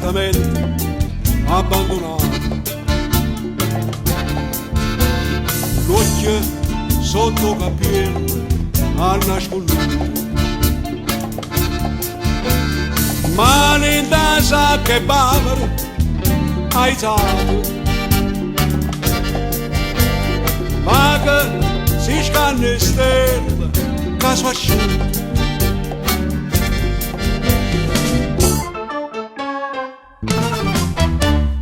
Appartamento abbandonato. L'uocchie sotto 'o cappiello annascunnute. Mane 'int' 'a sacca e bavero aizate. Vaco siscanno 'e stelle ca so' asciute.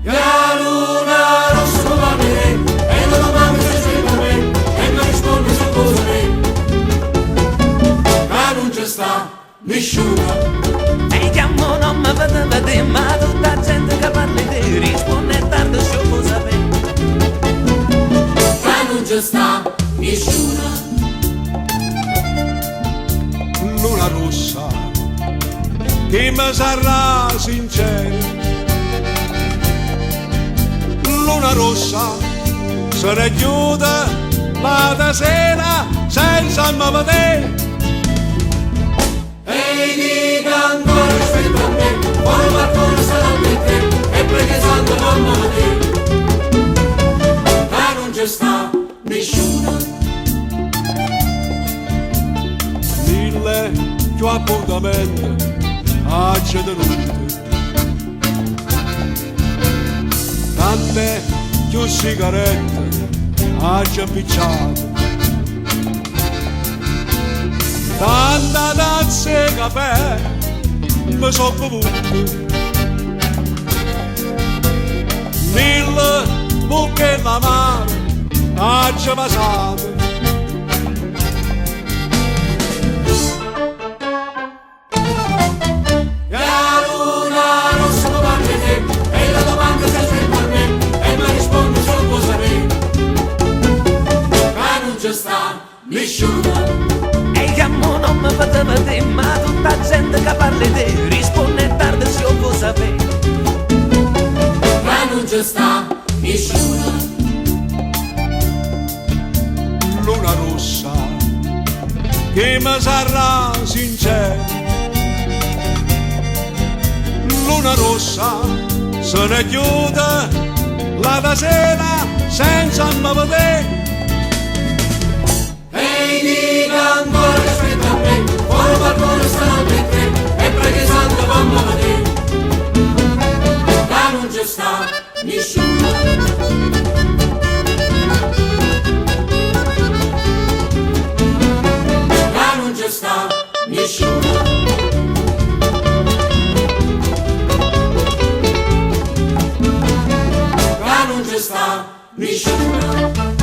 E 'a luna rossa me parla 'e te e na domanda si aspetta a me e me risponne si 'o vuò sapè Ca nun ce sta nisciuno. E chiammo 'o nomme pe' te vedè ma tutta 'a gente ca parla 'e te risponne è tarde si 'o vuò sapè. Ca nun ce sta nisciuno. Luna rossa, chi me sarrà sincero? Luna rossa, se n'è ghiuta l'ata sera senza me vedè. E i' dico ancora aspetta a me, fore 'o balcone stanno 'e ttre e prega 'e sante pe' me vedè. Ca nun ce sta nisciuno. Mille cchiù appuntamente aggio tenuto. Tante cchiù sigarette aggio appicciato. Tanta tazze 'e cafè me so' bevuto. Mille vocche amare aggio vasato. E 'a luna rossa me parla 'e te e la domanda si aspetta a me e me risponde si 'o vuò sapè Ca nun ce sta nisciuno. E chiammo 'o nomme pe' te vedè ma tutta 'a gente ca parla 'e te risponne è tarde si 'o vuò sapè. Ca nun ce sta nisciuno. Luna rossa, chi me sarrà sincero? Luna rossa, se n'è ghiuta l'ata sera senza me vedè. E i' dico ancora aspetta a me, fore 'o balcone stanno 'e ttre e prega 'e sante pe' me vedè. Ca nun ce sta nisciuno. Ca nun ce sta nisciuno. Ca nun ce sta nisciuno.